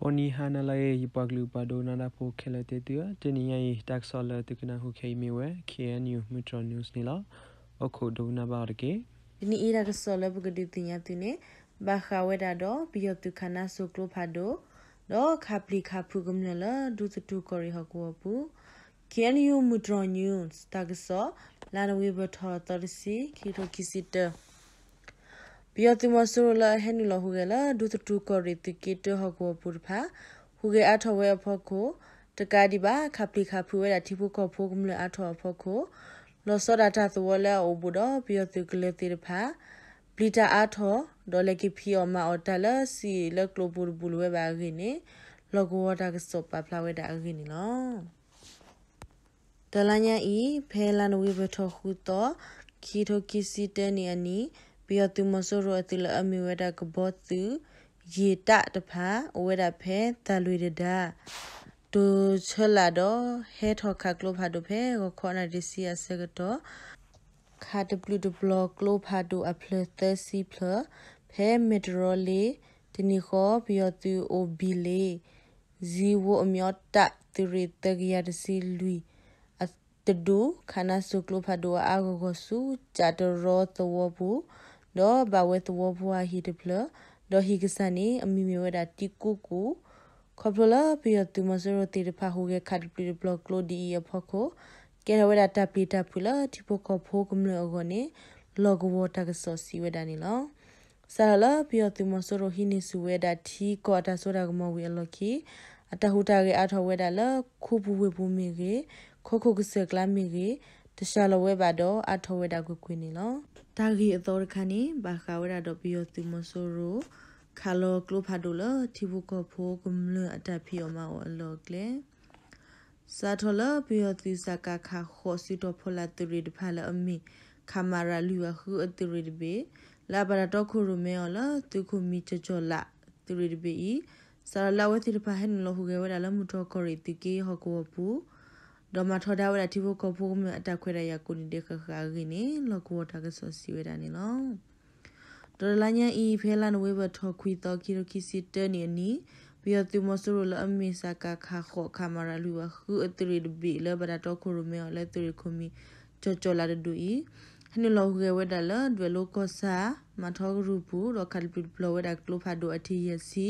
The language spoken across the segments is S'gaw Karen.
အိၣ်နံၤဟါနၤလၢအံၤ ယပှၤကလုာ်ပှၤဒိကနၣ်တၢ်ဖိခဲလၢာ်သ့ၣ်သုဧၢ, တနံၤညါအံၤ တၢ်ကစီၣ်လၢသုကနၢ်ဟူခဲအံၤမ့ၢ်ဝဲ K N U မုၢ်တြီၢ် news န့ၣ်လီၤ. အိၣ်ခိးဒိကနၣ်ဘၣ်အီၤတက့ၢ်. တနံၤအံၤတၢ်ကစီၣ်လၢပကဒုးသ့ၣ်ညါသုန့ၣ် ဘၣ်ဃးဝဲဒၣ်ဒီး ပယီၤသုးခးနါစိၤကျိဖးဒိၣ် ဒီးခးပျံၤခးဖုးကမျၢၢ်လၢဒူသထူကီၢ်ရ့ၣ်ဟီၣ်ကဝီၤပူၤ K N U မုၢ်တြီၢ် news တၢ်ကစီၣ် လါနိၣ်ဝ့ဘၢၣ်ထီၣ်သီတဆံ ခံကထိခံဆံတၢ ပယီၤသုးမီၤစိရိၤလၢအဟဲနုာ်လီၤဟူးဂဲၤလၢ ဒူသထူကီၢ်ရ့ၣ်သုးက့တၢဟီၣ်ကဝီၤပူၤတဖၣ် ဟူးဂဲၤအါထီၣ်ဝဲအဖီခိၣ်, တကးဒံးဘၣ် ခးပျံၤခးဖုးဝဲဒၣ်ထံဖိကီၢ်ဖိကမျၢၢ်အါထီၣ်အဖီခိၣ်, လီၤဆီဒၣ်တၢ်သဝီလၢအအိၣ်ဘူးဒီး ပယီၤသုးကလၢၤသ့ၣ်တဖၣ် ပျံၤတၢ်အါထီၣ် ဒီးလဲၤက့ၤဖံးအီၣ်မၤအီၣ်တၢ်လၢစံာ်လၢကျိပူၤတဘူးလၢၤဝဲဘၣ်အဂ့ၢ်န့ၣ် လီၢ်ကဝီၤတၢ်ကစီၣ်ပာ်ဖျါဝဲဒၣ်အဂ့ၢ်န့ၣ်လီၤ. တလါညါအံၤ ဖဲလါနိၣ်ဝ့ဘၢၣ်ထီၣ်ဃုသီ ခံကထိခံဆံတၢနံၣ်အနံၤ ပယီၤသုးမီၤစိရိၤအသုးလၢအမ့ၢ်ဝဲဒၣ်ကဘီသုး ယ့ၢ်တၣ်တဖၣ် အိၣ်ဝဲဒၣ်ဖဲသၣ်လွံၢ်တဒါ တိၢ်ဆၢလာ်ဒီး ဟဲထီၣ်ခးကျိဖးဒိၣ်ဖဲဂီၤခီနၣ်ရံၣ်တဆံအဆၢကတီၢ် ခးတပျုာ်တပျီၤကျိဖးဒိၣ်အဖျၢၣ်သၢဆံဖျၢၣ် ဖဲမဲၢ်တရီလ့ တနံၤဃီ ပယီၤသုးအိၣ်ဘံၣ်လ့ ဇံဝိအမျိုးတပ် သုးရ့ၣ်သၢကယၤတဆံလွံၢ် တဒူၣ် ခးနါစိၤကျိဖးဒိၣ်အအါဂီၢ်ဂီၢ်ဆူ ကၠးတရီသဝီပူၤ ဒီးဘၣ်ဝဲသဝီဖိအဟံၣ်တဖျၢၣ် ဒီးဟံၣ်ကစၢ်န့ၣ် အမံၤမ့ၢ်ဝဲဒၣ်တံကူကူၣ် ခီဖျိလၢပယီၤသုးမီၤစိရိၤသ့ၣ်တဖၣ်ဟူးဂဲၤခးတပျုာ်တပျီၤကျိဒ်အံၤအဖီခိၣ် ကဲထီၣ်ဝဲဒၣ်တၢ်ပျံၤတၢ်ဖုးလၢထံဖိကီၢ်ဖိကမျၢၢ်အဂီၢ်န့ၣ် လီၢ်ကဝီၤတၢ်ကစီၣ်စံးဝဲဒၣ်န့ၣ်လီၤ. စးထီၣ်လၢပယီၤသုးမီၤစိရိၤဟံးန့ၢ်ဆူၣ်ဝဲဒၣ်ထံကီၢ်အတၢ်စိတၢ်ကမီၤဝံၤအလီၢ်ခံ အတၢ်ဟူးတၢ်ဂဲၤအါထီၣ်ဝဲဒၣ်လၢ ခူပူၤဝ့ၢ်ပူၤမ့ၢ်ဂ့ၤ, ခိခိၣ်ကစၢၢ်ကျါမ့ၢ်ဂ့ၤ, တစှၤလီၤဝဲဘၣ်ဒီးအါထီၣ်ဝဲဒၣ်ကွ့ၢ်ကွ့ၢ်န့ၣ်လီၤ. တၢ်ဂ့ၢ်အသီတခါန့ၣ် ဘၣ်ဃးဝဲဒၣ်ဒီးပယီၤသုးမီၤစိရိၤ ခးလီၤကျိဖးဒိၣ်လၢထံဖိကီၢ်ဖိကမျၢၢ်အတၢ်ဖံးအီၣ်မၤအီၣ်အလီၢ်အကျဲ စးထီၣ်လၢပယီၤသုးစကခ ဃိး စုတီၤဖီလာ်သုးရ့ၣ်တဖၣ်လၢအမ့ၢ် ခမရ လွံၢ်အဃုအသုးရ့ၣ်တဘ့ၣ် လၢအဘၣ်တၢ်တီခိၣ်ရိၣ်မဲအီၤလၢသုးခိၣ်မံၤကၠီၤကၠီၤလးသုးရ့ၣ်တဘ့ၣ်အံၤ စးထီၣ်လၢအဝဲသ့ၣ်တဖၣ်ဟဲနုာ်လီၤဟူးဂဲၤဝဲဒၣ်လၢမုၢ်ထီၣ်ကီၢ်ရ့ၣ်သုးက့ဟီၣ်ကဝီၤပူၤ ဒီးမၤထီဒါဝဲဒၣ်ထံဖိကီၢ်ဖိကမျၢၢ်အတၢ်ခွဲးတၢ်ယာ်ကိးနံၤဒဲးဃၣ်ဃၣ်အဂ့ၢ်န့ၣ် လီၢ်ကဝီၤတၢ်ကစီၣ်စံးဝဲဒၣ်န့ၣ်လီၤ. ဒီးတလါညါအံၤ ဖဲလါနိၣ်ဝ့ဘၢၣ်ထီၣ်ခွံသီ ခံကထိခံဆံတၢနံၣ်အနံၤ ပယီၤသုးမီၤစိရိၤလၢအမ့ၢ်စကခ ဃိး ခမရ လွံၢ်အဃုအသုးရ့ၣ်တဘ့ၣ်လၢဘၣ်တၢ်တီခိၣ်ရိၣ်မဲအီၤလၢသုးရ့ၣ်ခိၣ်မံၤကၠီၤကၠီၤလးတဒူၣ်အံၤ ဟဲနုာ်လီၤဟူးဂဲၤဝဲဒၣ်လၢ ဒွဲၣ်လိကီၢ်ဆၣ် မၤထီကရူၢ်ပူၤ ဒီးခးတပျုာ်တပျီၤဝဲဒၣ်ကျိဖးဒိၣ်အထံၣ်ယဲၢ်ဆံ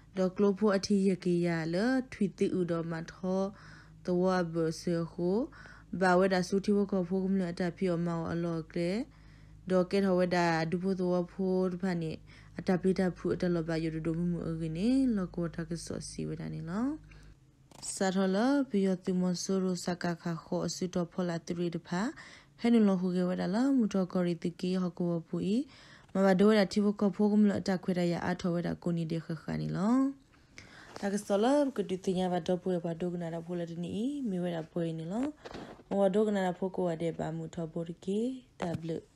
ဒီးကျိဖိအထံၣ်ယဲၢ်ကယၤလၢထွံၣ်သံအုၣ်ဒီးမၤထီသဝီအဘၢၣ်စၢၤအဃိ ဘၣ်ဝဲဒၣ်ဆူထံဖိကီၢ်ဖိကမျၢၢ်အတၢ်ဖံးအီၣ်မၤအီၣ်အလီၢ်အကျဲ ဒီးကဲထီၣ်ဝဲဒၣ်ဒူဖိသဝီဖိတဖၣ်န့ၣ် အတၢ်ပျံၤတၢ်ဖုးအတၢ်လီၤဘၣ်ယိၣ်ဒိၣ်ဒိၣ်မုၢ်မုၢ်အဂ့ၢ်န့ၣ် လီၢ်ကဝီၤတၢ်ကစီၣ်စံးဝဲဒၣ်န့ၣ်လီၤ. စးထီၣ်လၢပယီၤသုးမီၤစိရိၤ စကခ ဃိး အစုတီၤဖီလာ်သုးရ့ၣ်တဖၣ် ဟဲနုာ်လီၤဟူးဂဲၤဝဲဒၣ်လၢ မုၢ်ထီၣ်ကီၢ်ရ့ၣ်သုးက့ဟီၣ်ကဝီၤပူၤအံၤ မၤဘၣ်ဒိဝဲဒၣ်ထံဖိကီၢ်ဖိကမျၢၢ်အတၢ်ခွဲးတၢ်ယာ်အါထီၣ်ဝဲဒၣ်ကိးနံၤဒဲးဃၣ်ဃၣ်န့ၣ်လီၤ. တၢ်ကစီၣ်လၢပကဒုးသ့ၣ်ညါဘၣ်ဒီပုၢ်ဝဲၢ်ပှၤဒိကနၣ်တၢ်ဖိလၢတနံၤအံၤ မ့ၢ်ဝဲဒၣ်ပှဲၤအံၤန့ၣ်လီၤ. မ်ပှၤဒိကနၣ်တၢ်ဖိကိးဂၤဒဲးဘၣ်မုာ်ထီဘိတက့ၢ်. တၢ်ဘျုး